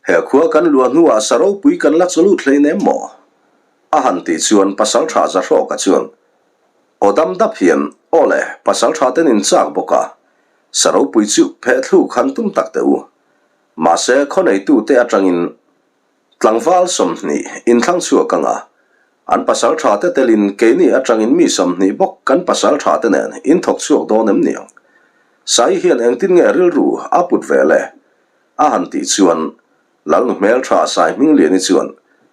He khua kan luah hnuah sa ropui kan la chawlut hlein em maw? A han tih chuan Pasaltha Zahrawka chuan aw dam dap hian, Aw le, Pasaltha ten in chak bawk a, sa ropui chu phehthluk han tum tak teh u. Mahse, khaw neitute atangin Tlangval 20 inthlang chhuak anga an pasal tha te telin keini atangin mi 20 bawk kan pasal tha te nen in thawk chhuak dawn em niang? Sai hian engtin nge rilru a put ve le? A han tih chuan Lalnu hmeltha Sai Hmingliani chuan,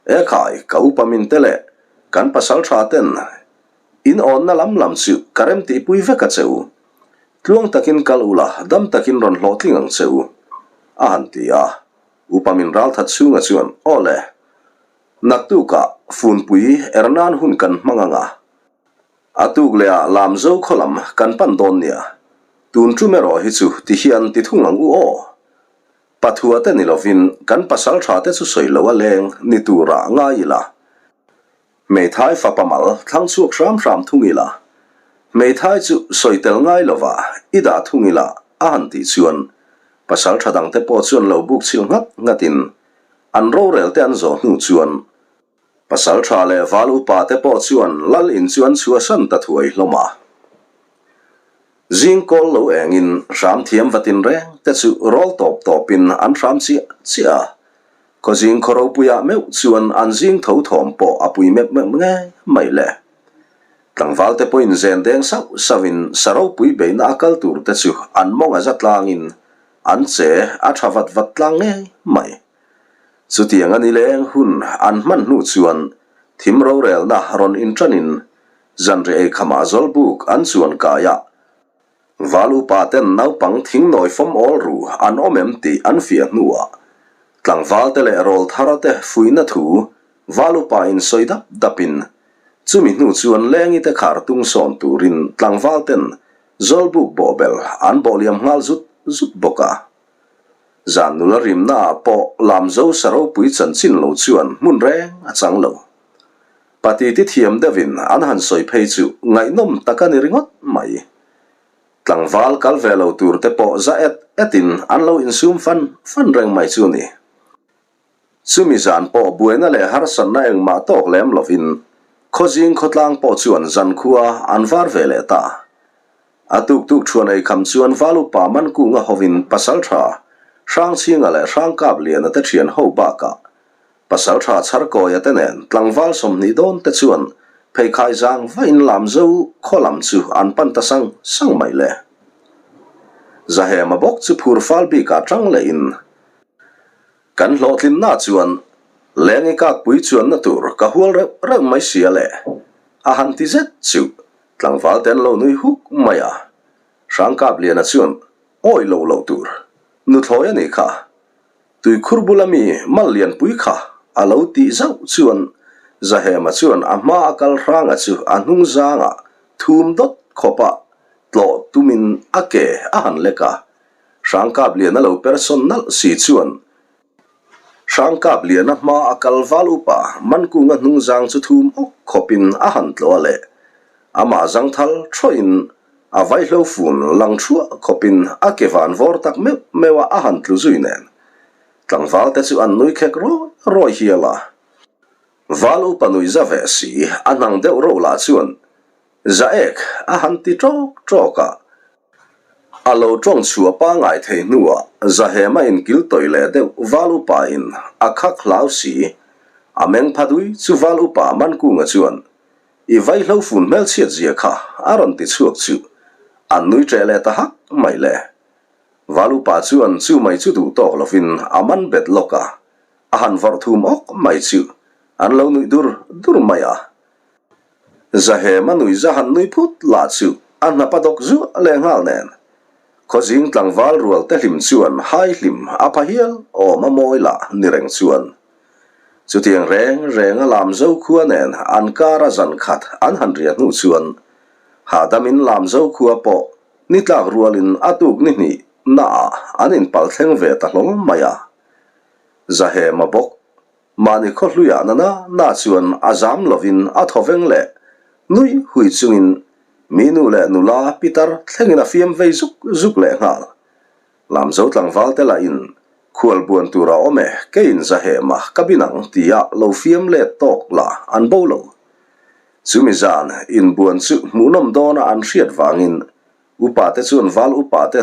E khai, ka upa min te leh kan pasal tha ten in awnna lam lam chu ka rem tihpui vek a che u. Tluang takin kal ula dam takin rawn hlawhtling ang che u, a han ti a. Upa min ral that chhunga chuan, Aw le, naktukah funpui er nan hun kan hmang ang a, a tuk lehah Lamzo khaw lam kan pan dawn nia, tun tum erawh hi chu ti hian ti thung ang u aw. Pathua te ni lovin kan pasal tha te chu sawi lo a leng ni turah ngai ila. Hmeithai fapa mal thlang chhuak hram hram thung ila, hmeithai chu sawi tel ngai lova i dah thung ila a han tih chuan pasal tha dangte pawh chuan lo buk chhil nghat nghatin an rorel te an zawh hnu chuan pasal tha leh val upa te pawh chuan lal in chu an chhuahsan ta thuai hlawm a. Zing kawl lo engin hram thiam va tin reng te chu rawl tawp tawpin an hram chiah chiah a. Khawzing khaw ropuiah meuh chuan an zing tho thawm pawh a pui mep mep ngei mai le. Tlangval te pawhin zen deng sauh sauhin sa ropui beihna a kal tur te chu an mawng a za tlangin an che a tha vat vat tlang ngei mai. Chutiang a ni leng hun an hman hnu chuan thim rorelna rawn inṭanin zanriah eikhamah zawlbuk an chuan kai a, Val upa ten naupang thingnawi fawm awl ru an awm em tih an fiah hnuah tlangval te leh rawl thar te fuihna thu val upa in sawi dap dapin chumi hnu chuan lengi te khar tung sawn turin tlangval ten zawlbuk bawhbel an bawhliam nghal zut zut bawk a. Zan nula rimna ah pawh Lamzo sa ropui chanchin lo chuan hmun reng a chang lo. Pati ti thiam deuhin an han sawi phei chu ngaihnawm tak a ni ringawt mai. Tlangval kal ve lo tur te pawh za et etin an lo insum fan fan reng mai chu ni. Chumi zan pawh buaina leh harsatna engmah tawk lem lovin khawzing khawtlang pawh chuan zankhua an var ve leh ta. A tuk tuk thuan ei kham chuan Val upa Mankunga hovin Pasaltha Hrangchhinga leh Hrangkapliana te thian ho bakah Pasaltha Chharkawia te nen tlangval 20 dawn te chuan pheikhai zang vain Lamzo khaw lam chu an pan ta sang sang mai le. Zahema bawk chu phur fal bikah tang lehin kan hlawhtlinna chuan Lengi kakpui chuanna tur ka hual reuh reuh mai sia le a han ti zet chu Tlangval te an lo nui huk mai a, Hrangkapliana chuan awi lo lo tur nuthlawi a nih kha, tuikhur bula mi mal lianpui kha a lo tih zauh chuan Zahema chuan a hma a kal hranga chu a hnung zangah thum dawt khawpa tlawh tumin a ke a han lek a, Hrangkapliana lo persawn nalh si chuan Hrangkapliana hma a kal val upa Mankunga hnungzang chu thum awk khawpin a han tlawh a leh. Amah zangthal thawhin a vaihlo fun lang thuah khawpin a ke van vawr tak meuh meuh a a han tlu zui nen. Tlangval te chu an nui khek rawi rawi hial a. Val upa nui za ve si a hnang deuh ro lah chuan Zaek a han ti ṭawk ṭawk a. A lo ṭawng chhuah pangai thei hnuah Zahema inkil tawih leh deuh Val upa in a khak hlau si. A meng pha dui chu Val upa Mankunga chuan, I vaihlo fun hmelchhiat zia kha a rawn ti chhuak chu an nui ṭeh leh ta hak mai le. Val upa chuan chu mai chu duh tawk lovin a man bet lawk a, a han vawrh thum awk mai chu an lo nuih dur dur mai a. Zahema nui zahan nui phut lah chu a hnap a dawk zuah leh nghal nen. Khawzing tlangval rual te hlim chuan hai hlim a pha hial awm a mawi lah ni reng chuan. Chutiang reng reng a Lamzo khua nen an kar a zan khat an han riah hnu chuan hahdamin Lamzo khua pawh ni tlak rualin a tuk ni hnih naah an inpal thleng ve ta hlawl mai a. Zahema bawk Mahni khaw hluiah na na na chuan a zam lovin a thaw veng leh nui hui chungin mi nu leh nula pitar thlengin a fiam vei zuk zuk leh nghal. Lamzo tlangval te lahin khual buan tur a awm e, keiin zahema ka bin ang tia lo fiam let tawk lah an bo lo. Chumi zan inbuan chu hmuhnawm dawna an hriat vangin Upa te chuan val upa te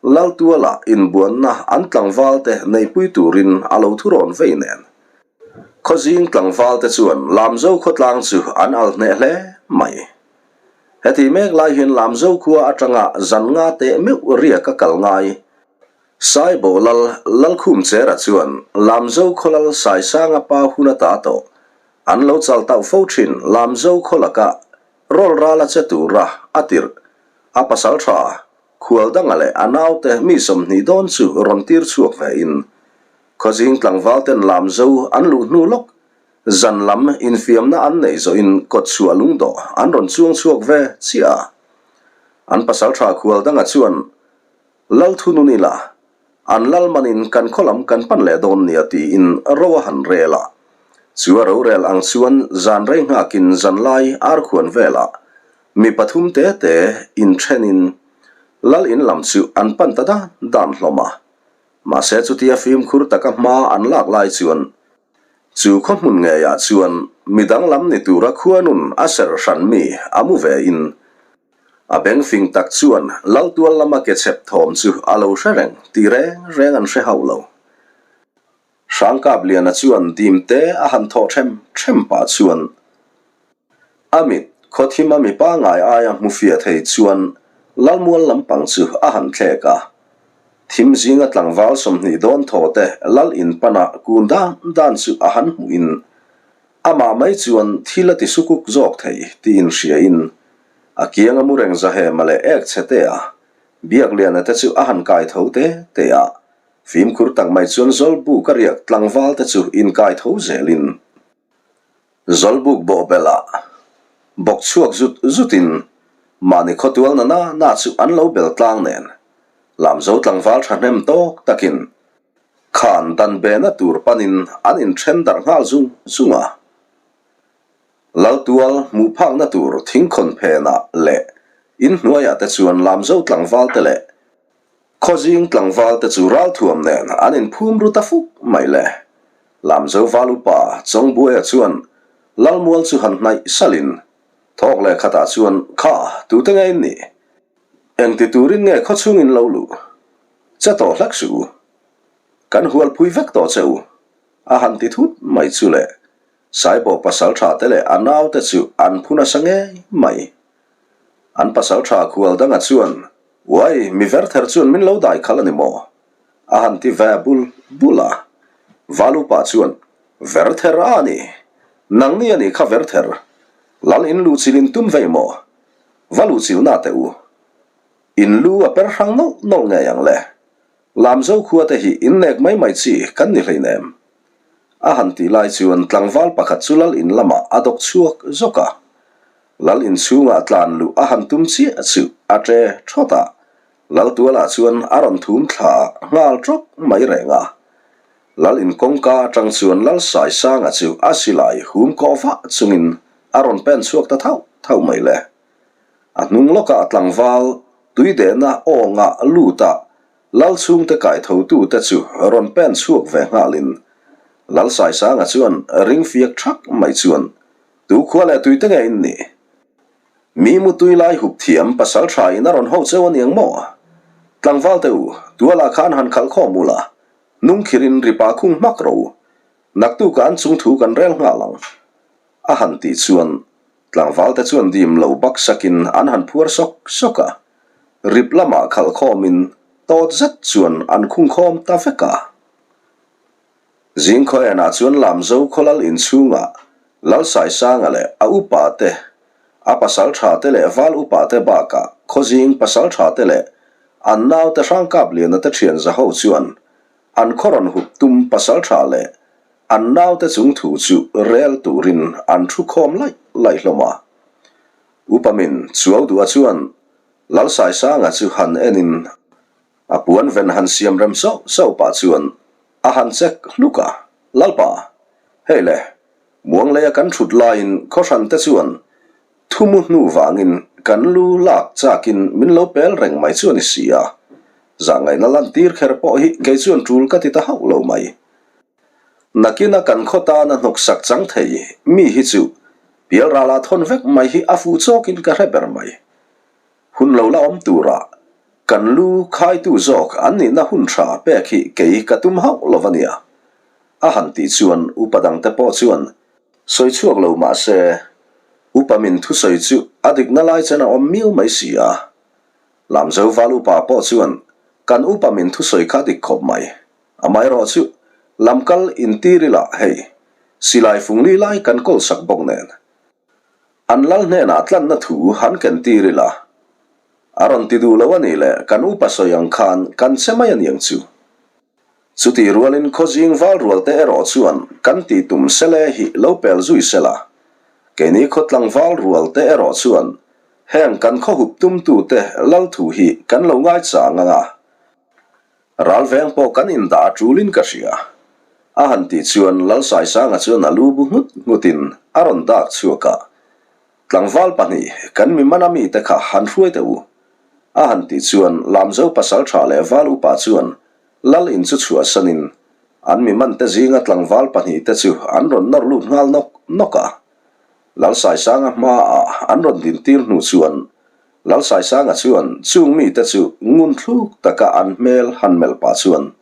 Laltuala inbuanna an tlangval te neihpui turin a lo thurawn vei nen. Khawzing tlangval te chuan Lamzo khawtlang chu an al hneh hle mai. Heti mek lai hian Lamzo khua atanga zan nga teh meuh riak a kal ngai. Saibo lal Lalkhum Chera chuan Lamzo khaw lal Saisanga pa hun ata tawh an lo chal tauh fo thin Lamzo khaw laka Rawl ral a che tura a tirh. A pasal tha, khual danga leh a naute mi 20 dawn chu rawn tir chhuak ve in. Khawzing tlangval ten Lamzo an luh hnu lawk, zan lam infiamna an neih zawh in kawtchhuah lungdawh an rawn chuang chhuak ve chiah a. An pasal tha khual danga chuan Lalthunun ila, an lal manin kan khaw lam kan pan leh dawn nia tiin ro a han rel a. Chu a rorel ang chuan zan rei nghakin zanlai arkhuan velah mi pathum te te inthenin lal in lam chu an pan ta dan dan hlawm a. Mahse chutia fimkhur taka hma an lak lai chuan chu khaw hmun ngeiah chuan midang lam ni tura khuanun a serh hran mi a mu ve in. A beng fing tak chuan Laltual lama ke chhep thawm chu a lo hre reng tih reng reng an hre hauh lo. Hrangkapliana chuan dim te a han thawh them them pah chuan a mit khawthim a mipa ngai aia hmu fiah thei chuan Lalmual lampang chu a han thlek a. Thim zinga tlangval 20 dawn thaw te Lal in pana kun dan dan chu a han hmuhin Amah mai chuan thil a ti sukuk zawk thei tih inhriain a kianga mu reng Zahema leh ek chhe te a Biakliana te chu a han kai tho te te a, fimkhur tak mai chuan Zawlbuk a riak tlangval te chu inkai tho zelin Zawlbuk bawhbelh ah bawk chhuak zut zutin mahni khawtual na na na chu an lo bel tlang nen Lamzo tlangval thahnem tawk takin Khan dan bena tur panin an inthen darh nghal zung zung a. Laltual hmuh phakna tur thingkhawn phenah leh inhnuaiah te chuan Lamzo tlangval te leh Khawzing tlangval te chu ralthuam nen an inphum ru ta fuk mai le. Lamzo val upa Chawngbuaia chuan Lalmual chu han hnaih salhin thawk leh khatah chuan, Kha, tute nge in nih? Engti turin nge khawchhung in lo luh? Che tawh hlek suh u. Kan hual phui vek tawh che u. A han ti thut mai chu le. Saibawh pasal tha te leh a nau te chu an phu nasa ngei mai. An pasal tha khual danga chuan, Uai, mi verther chuan min lo dai khalh a ni maw? A han ti ve bul bul a. Valupa chuan, Verther a ni. Nangni a nih kha verther. Lal in luhchilh in tum vei maw? Va luhchilh na teh u. In lu a per hrang nawlh nawlh ngei ang le. Lamzo khua te hi in nek mai mai chi kan ni hleinem. A han tih lai chuan tlangval pakhat chu lal in lamah a dawk chhuak zawk a. Lal in chhungah tlan luh a han tum chiah chu a ṭe ṭhawt a, lal tualah chuan a rawn thum thla nghal ṭawk mai reng a. Lal in kawngka aṭang chuan lal Saisanga chu a silai hum kawh vah chungin a rawn pen chhuak ta thauh thauh mai le. A hnung lawkah tlangval tuidehna awnga luta Lal chhungte kaithotute chu rawn pen chhuak ve nghalin Lal Saisanga chuan ring fiak thak mai chuan, Tu khua leh tuite nge in nih? Mi mutui lai hup thiam pasal tha in a rawn ho cheu aniang maw? Tlangval te u, tualah khan han khalh khawm ula, hnung khirin ripa khung hmak rawh u, naktukah an chung thu kan rel nghal ang. A han tih chuan tlangvalte chuan dim lo bak sakin an han phuar sawk sawk a, rip lamah khalh khawmin tawt zet chuan an khung khawm ta vek a. Zingkhaw enah chuan Lamzo khawlal inchhungah Lalsaisanga leh a upa te, a pasal tha te leh val upa te bakah Khawzing pasal tha te leh an naute Hrangkapliana te thian zaho chuan an khaw rawn hup tum pasal tha leh An naute chung thu chu rel turin an thu khawm laih laih hlawm a. Upamin Chuau duha chuan Lalsaisanga chu han enin a puan ven han siam rem sauh sauh pah chuan a han check hluk a, Lalpa, hei le, muangleia kan thut laiin khawhran te chuan thumu hnu vangin kan lu lak chakin min lo pel reng mai chu a ni si a, zahngaihna lantir kher pawh hi kei chuan tul ka ti ta hauh lo mai. Nakina kan khaw tana hnawksak chang thei mi hi chu pialrala thawn vek mai hi a fuh chawkin ka hre ber mai. Hun lo la awm tura kan lu khaitu zawk an nihna hun tha pek hi kei ka tum hauh lo a nia. A han tih chuan upa dangte pawh chuan sawi chhuak lo mah se upa min thusawi chu a dikna lai chen a awm miau mai si a. Lamzo val upa pawh chuan kan upa min thusawi kha dik khawp mai. Amaherawh chu lamkal intir ila hei, silai fungli lai kan kawl sak bawk nen. An lal hnenah tlanna thu han ken tir ila. A rawn ti duh lo a nih leh kan upa sawi ang khan kan che mai a niang chu. Chutih rualin khawzing val rual te erawh chuan kan tih tum sele hi lo pel zui sela. Keini khawtlang val rual te erawh chuan heng kan khawhup tumtute lal thu hi kan lo ngaichang ang a. Ralveng pawh kan indah a tulin ka hria. A han tih chuan Lalsaisanga chuan a lu bu nghut nghutin a rawn dak chhuak a, Tlangval pahnih, kan mi mana mite kha han hruai teh u. A han tih chuan Lamzo pasal tha leh val upa chuan Lal in chu chhuahsanin an mi mante zinga tlangval pahnihte chu an rawn nawr lut nghal nawk nawk a. Lalsaisanga hmaah an rawn dintir hnu chuan. Lalsaisanga chuan chung mite chu ngun thluk taka an hmel han melh pah chuan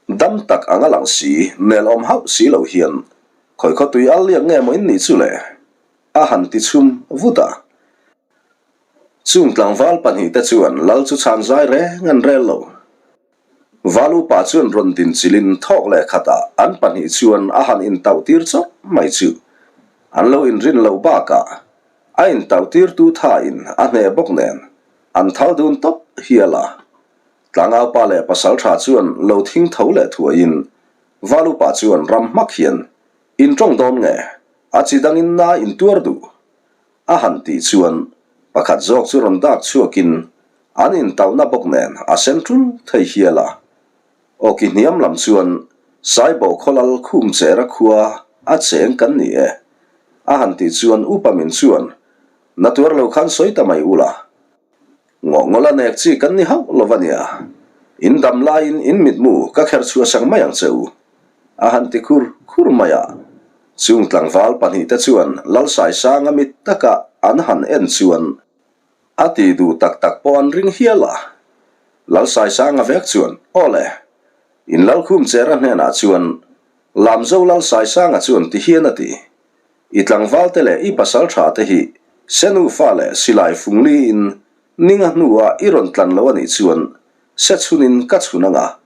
dam tak anga lang si, nel awm hauh si lo hian khawi khaw tui al liak nge maw in nih chu le? a han ti chhum vut a. Chung tlangval pahnihte chuan lal chu chhan zai reng an rel lo. Val upa chuan rawn din chilin thawk leh khatah an pahnih chuan a han intauh tir chawp mai chu an lo inrin loh bakah a intauh tirtu thain a hneh bawk nen an thal dun tawp hial a. Tlangaupa leh pasaltha chuan lo thing tho leh thuaiin Val upa chuan ram hmak hian intawng dawn nge a chi dangin na intuar duh A han tih chuan pakhat zawk chu rawn dak chhuakin an intauhna bawk nen a sen tul thei hial a. Awki hniam lam chuan Saibawh khawlal khum chera khua a cheng kan ni e. A han tih chuan upa min chuan na tuar lo khan sawi ta mai ula. Ngawh ngawla nek chi kan ni hauh lo ania. In dam laiin in mitmu ka kher chhuah sak mai ang che u. A han ti khur khur mai a. Chung tlangval pahnihte chuan Lalsaisanga mit taka an han en chuan a ti duh tak tak pawh an ring hial a. Lalsaisanga vek chuan, Aw le, in Lalkhum Chera hnenah chuan Lamzo Lalsaisanga chuan ti hian a ti. I tlangvalte leh i pasal tha te hi Senufa leh silai fungli in ninga hnua i rawn tlan lo a nih chuan se chhunin ka chhun anga,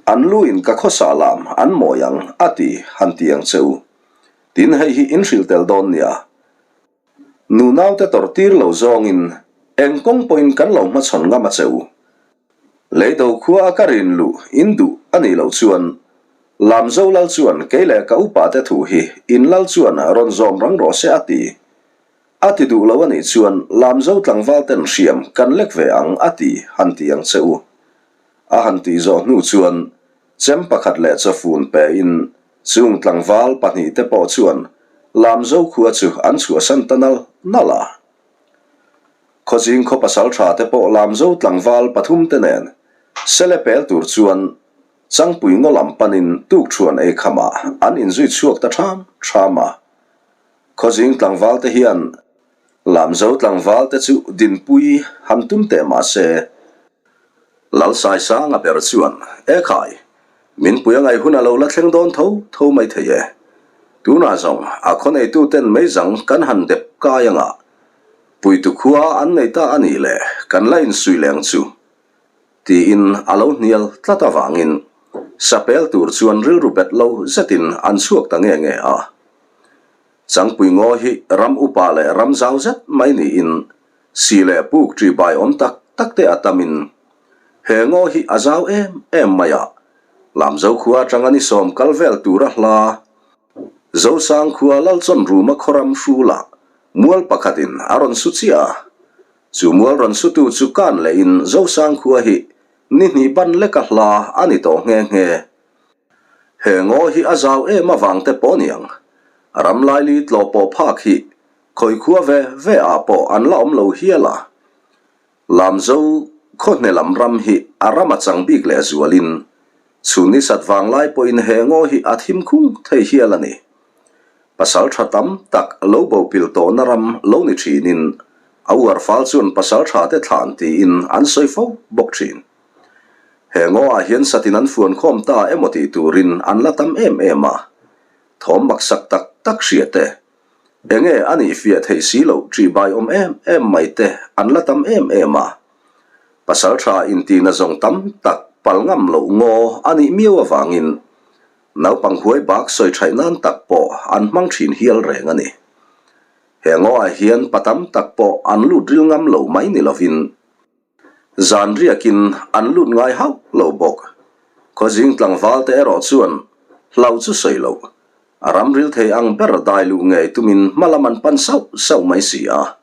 an lu in ka khawsa lam an mawi ang a ti han ti ang che u. Tin hei hi in hrilh tel dawn nia. Nunaute tawrh tir lo zawngin eng kawng pawhin kan lo hmachhawn ngam a che u. Leido khua a ka rin luh in duh a nih loh chuan Lamzo lal chuan kei leh ka upa te thu hi in lal chuan rawn zawm rang rawh se a ti. A ti duh lo a nih chuan Lamzo tlangval ten hriam kan lek ve ang a ti han ti ang che u. A han tih zawh hnu chuan chem pakhat leh chawfun pe in chung tlangval pahnihte pawh chuan Lamzo khua chu an chhuahsan ta nal nal a. Khawzing khaw pasal tha te pawh Lamzo tlangval pathum te nen sele pel tur chuan Changpui ngaw lam panin tukṭhuan ei khamah an inzui chhuak ta ṭham ṭham a. Khawzing tlangval te hian Lamzo tlangval te chu dinpui han tum teh mah se, Lalsaisanga ber chuan, Ekhai, min pui a ngaih hun a lo la thleng dawn tho tho mai thei e. Tunah zawng a khaw neituten meizang kan han dep kai anga puitu khua an nei ta a nih leh kan la insuih leng chu tiin a lo hnial tlat avangin sapel tur chuan rilru bet lo zetin an chhuak ta nge nge a. Changpui ngaw hi ram upa leh ram zau zet mai niin si leh puk ṭihbai awm tak tak te a tamin he ngaw hi a zau em em mai a, Lamzo khua atanga ni sawm kal vel tura hla Zosang khua Lalchawn ruma khawram hrulah mual pakhatin a rawn su chiah a. Chu mual rawn sutu chu kan lehin Zosang khua hi ni hnih ban leka hla a ni tawh nghe nghe. He ngaw hi a zau em avang te pawh niang. Ram laili tlawh pawh phak hi khawi khua ve ve ah pawh an la awm lo hial a. Lamzo khaw hne lam ram hi a ram a chang bik leh zualin chhun ni sat vang lai pawhin he ngaw hi a thim khung thei hial a ni. Pasal tha tam tak lo bo pil tawhna ram lo ni thinin a uar fal chuan pasal tha te thlan tiin an sawi fo bawk thin. He ngaw ah hian satin an fuan khawm ta emaw tih turin an la tam em em a, thawm maksak tak tak hria te, enge a nih fiah theih si loh ṭihbai awm em em mai te an la tam em em a. Pasal tha intihna zawng tam tak pal ngam loh ngaw a nih miau avangin naupang huai bak sawi ṭhaih nan tak pawh an hmang ṭhin hial reng a ni. He ngaw ah hian pa tam tak pawh an lut ril ngam lo mai ni lovin, Zan riakin an lut ngai hauh lo bawk. Khawzing tlangval te erawh chuan hlauh chu sawi loh. A ramril thei ang ber dai luh ngei tumin hma lam an pan sauh sauh mai si a.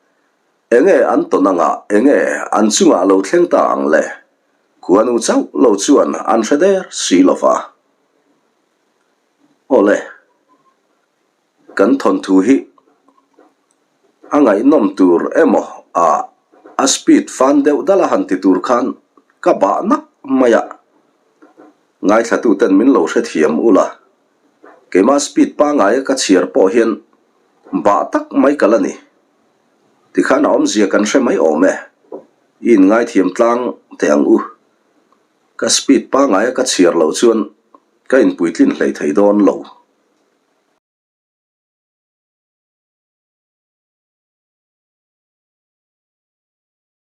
Enge an tawn anga enge an chungah lo thleng ta ang le? Khuanu chauh lo chuan an hre der si lo va. Awle. Kan thawnthu hi a ngaihnawm tur emaw a a speed fan deuh dal a han ti tur khan ka bah nak mai a, ngaithlatuten min lo hrethiam ula, keimah speed pangngai a ka chhiar pawh hian bah tak mai ka la ni. Tikhan a awmzia kan hre mai awm e. I inngaithiam tlang teh ang u. Ka speed pangaia ka chhiar loh chuan ka inpuitlin hlei thei dawn lo.